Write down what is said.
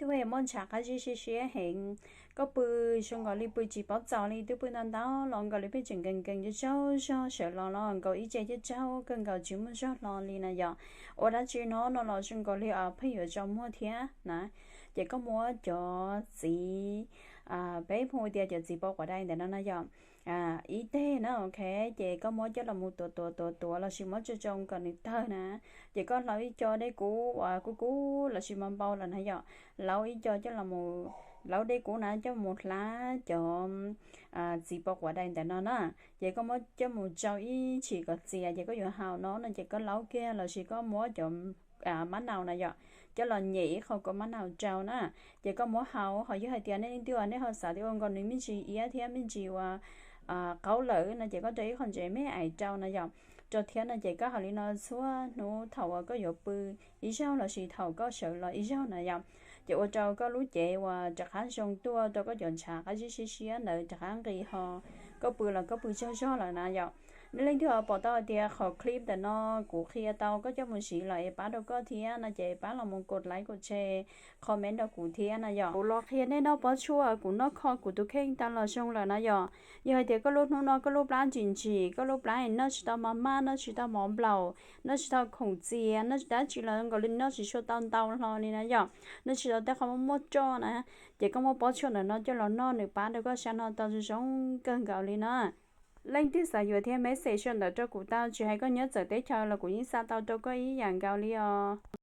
twb muaj ntshav qab zib siab siab heev, koj pw zoo nkaus li pw tsis paub txaus li, twb pw ntau ntau los nkaus li pheej tseem nkees nkees tsaug zog, sawv los los nkaus ib ce caj tsaug kawg nkaus tsis muaj zog hlo li na yom. Ua dab tsi no no los zoo nkaus li pheej yuav tsaus muag thiab na. Ces koj muab cov txiv, peb hu tias cov txiv pos quav dai ntawm no na yom, ib teg na, ok. Ces koj muab coj los mus tuav tuav tuav tuav lossis muab tsoo tsoo kom nws tawg na. Ces koj hlawv ib co dej kub uas kub kub lossis npau npau lawm na yom, hlawv ib co coj los, hlawv dej kub na coj mus hlab cov txiv pos quav dai ntawm no na. Ces koj muab coj mus tsau ib chim kom txias ces koj yuav haus no no ces koj laub kiag lossis koj muab cov mab nau na yom, coj los nyem ib qho kua mab nau rau na. Ces koj muab haus, ho yog hais tias nej leej twg uas nej ho xav tias ua nkaus nws me ntsis iab thiab me ntsis uas qaub lawm no ces koj rau ib qho ntsev me ais rau na yom. Rau thiab no ces koj haus li no txhua hnub thaum uas koj yuav pw ib zaug lossis thaum koj sawv los ib zaug na yom. Ces ua rau koj lub cev uas rov qab zoo tuaj, rau koj cov ntshav qab zib siab siab ntawd rov qab nqis ho koj pw los koj pw tsaug zog lawm na yom. Nej leej twg pom tau hais tias qhov clip ntawm no kuv qhia tau koj coj mus siv los es pab rau koj thiab no ces pab los mus kos like kos share, comment rau kuv thiab na yom. Kuv los qhia nej noj pob tshuaj, kuv noj kho kuv tus kheej tau los zoo lawm na yom. Yog hais tias koj lub hnub no koj lub plab ntsim ntsim, koj lub plab noj tsis tau mov maj, noj tsis tau mov nplaum, noj tsis tau khoom txias, noj dab tsi los nkaus li noj tsis tshua tau ntau hlo li na yom, noj tsis tau tej qhov muaj muaj roj na, ces koj muab pob tshuaj ntawm no coj los noj nws pab rau koj sab no tau zoo zoo kawg nkaus li na. Leej twg xav yuav thiab message sau ntawv rau kuv tau, tsis hais koj nyob txawv teb chaws los kuv yeej xa tau rau koj ib yam nkaus li os.